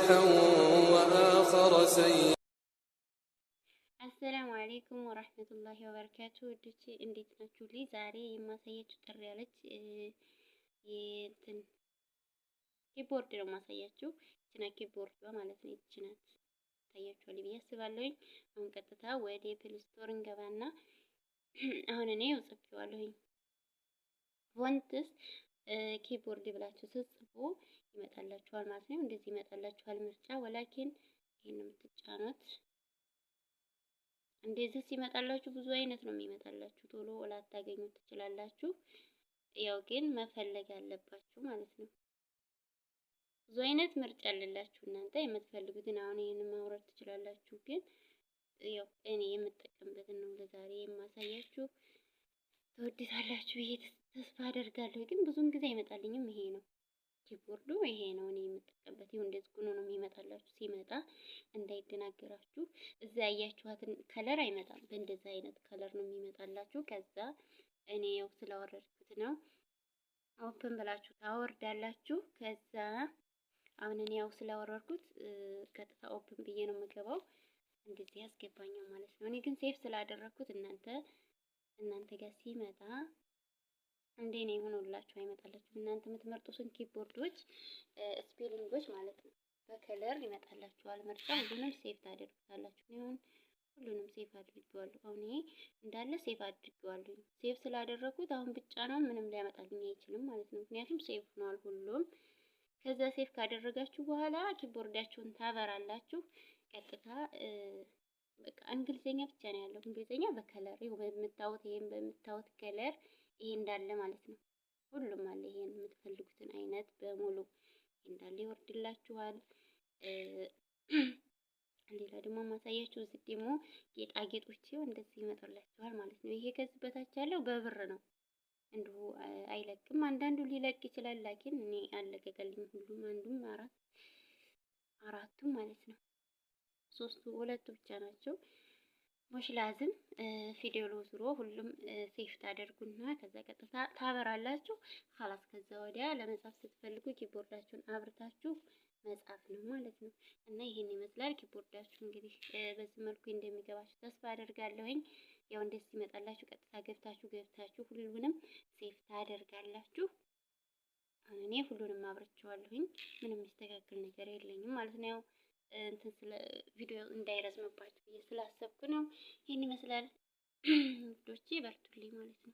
صالحا وآخر سيئا. السلام عليكم ورحمة الله وبركاته። ውዶቼ እንዴት ናችሁ? ልኝ ዛሬ የማሳያችሁ ጥር ያለች የእንትን keyboard ነው የማሳያችሁ። ይችና keyboard ዷ ማለት ነው። ይችናት ታያችኋል ብዬ አስባለሁኝ። አሁን ቀጥታ ወደ Play Store እንገባና አሁን እኔ ጽፌዋለሁኝ። Fonts keyboard ብላችሁ ስትጽፉ ይመጣላችኋል ማለት ነው። እንደዚህ ይመጣላችኋል ምርጫ። ولكن ይሄን ነው የምትጫኑት። እንደዚህ ሲመጣላችሁ ብዙ አይነት ነው የሚመጣላችሁ። ቶሎ ላታገኙት ትችላላችሁ። ያው ግን መፈለግ አለባችሁ ማለት ነው። ብዙ አይነት ምርጫ አለላችሁ፣ እናንተ የምትፈልጉትን አሁን ይሄንን ማውረድ ትችላላችሁ። ግን ያው እኔ የምጠቀምበትን ነው ለዛሬ የማሳያችሁ። ትወዱታላችሁ ብዬ ተስፋ አደርጋለሁ። ግን ብዙን ጊዜ አይመጣልኝም። ይሄ ነው keyboard ኡ፣ ይሄ ነው እኔ የምጠቀምበት። ይሁን እንደዚህ ሆኖ ነው የሚመጣላችሁ። ሲመጣ እንዳይደናገራችሁ፣ እዛ ያያችኋትን color አይመጣም። በእንደዚህ አይነት color ነው የሚመጣላችሁ። ከዛ እኔ ያው ስላወረድኩት ነው። Open ብላችሁ ታወርዳላችሁ። ከዛ አሁን እኔ ያው ስላወረድኩት ቀጥታ open ብዬ ነው የምገባው። እንደዚህ ያስገባኛል ማለት ነው። እኔ ግን save ስላደረኩት እናንተ ጋር ሲመጣ እንደ እኔ ሆኖላችሁ አይመጣላችሁ። እናንተ የምትመርጡትን keyboard ኦች spelling ኦች ማለት ነው በ color ይመጣላችኋል። ምርጫ ሁሉንም save ታደርጉታላችሁ። ይሁን ሁሉንም save አድርጌዋለሁ። አሁን ይሄ እንዳለ save አድርጌዋለሁ። Save ስላደረኩት አሁን ብቻ ነው ምንም ሊያመጣልኝ አይችልም ማለት ነው። ምክንያቱም save ሆኗል ሁሉም። ከዛ save ካደረጋችሁ በኋላ keyboard ኣችሁን ታበራላችሁ። ቀጥታ በቃ እንግሊዘኛ ብቻ ነው ያለው። እንግሊዘኛ በ color ይኸው በምታዩት፣ ይሄን በምታዩት color ይሄ እንዳለ ማለት ነው። ሁሉም አለ። ይሄን የምትፈልጉትን አይነት በሙሉ እንዳለ ይወርድላችኋል። ሌላ ደግሞ ማሳያችሁ እዚህ ደግሞ ጌጣጌጦች ሲሆን እንደዚህ ይመጣላችኋል ማለት ነው። ይሄ ከዚህ በታች ያለው በብር ነው። እንዲሁ አይለቅም። አንዳንዱ ሊለቅ ይችላል። لكن እኔ አልለቀቀልኝም። ሁሉም አንዱም አራት አራቱም ማለት ነው። ሶስቱ ሁለቱ ብቻ ናቸው። مش لازم ፊደሉ ዙሮ ሁሉም save ታደርጉና ከዛ ቀጥታ ታበራላችሁ። خلاص ከዛ ወዲያ ለመጻፍ ስትፈልጉ keyboard ኣችሁን አብርታችሁ መጻፍ ነው ማለት ነው። እና ይሄን ይመስላል keyboard ኣችሁ። እንግዲህ በዚህ መልኩ እንደሚገባችሁ ተስፋ አደርጋለሁኝ። ያው እንደዚህ ሲመጣላችሁ ቀጥታ ገብታችሁ ሁሉንም save ታደርጋላችሁ። አሁን እኔ ሁሉንም አብርቼዋለሁኝ። ምንም የሚስተካከል ነገር የለኝም ማለት ነው። ያው እንትን ስለ ቪዲዮ እንዳይረዝምባችሁ ብዬ ስላሰብኩ ነው። ይሄን ይመስላል ውዶቼ፣ በርቱልኝ ማለት ነው።